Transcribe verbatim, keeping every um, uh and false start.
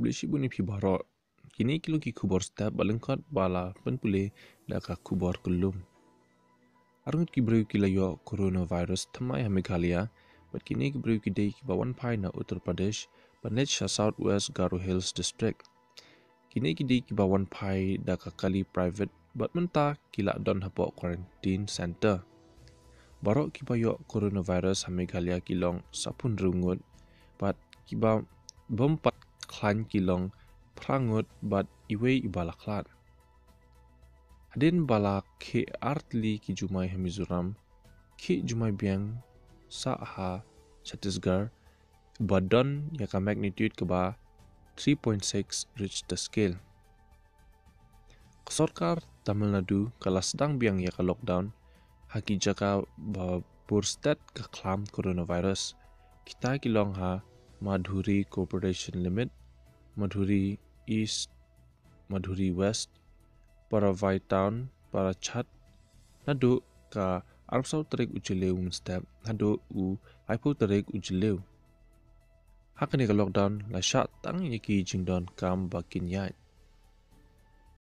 Khublei shibun ïa phi baroh. Kine ki long ki khubor step ba lyngkot ba la pynpule da ka khubor kyllum. Arngut ki briew ki la ïoh coronavirus thymmai ha Meghalaya, bad kine ki briew ki dei kiba wan phai na Uttar Pradesh ban leit sha South West Garo Hills District. Kine ki dei kiba wan phai da ka kali private bad mynta ki la don hapoh quarantine center. Baroh kiba ïoh coronavirus ha Meghalaya ki long saphew hynriew ngut, bad kiba bym pat khlaiñ ki long phra ngut bad iwei iba la khlad. Hadien ba la khie artylli ki jumai ha Mizoram, khie jumai biang sah ha Chhattisgarh ba don ïa ka magnitude kaba three point six Richter scale. Ka sorkar Tamil Nadu ka la sdang biang ïa ka lockdown ha ki jaka ba bun stet ka khlam coronavirus. Kita ki long ha Madhuri Corporation Limit, Madhuri East, Madhuri West, Paravai Town, Parachhat, naduh ka arphew saw tarik u Jylliew mynstep haduh u laiphew tarik u Jylliew. Ha kane ka lockdown la shah tang ïa ki jingdonkam ba kin ïaid.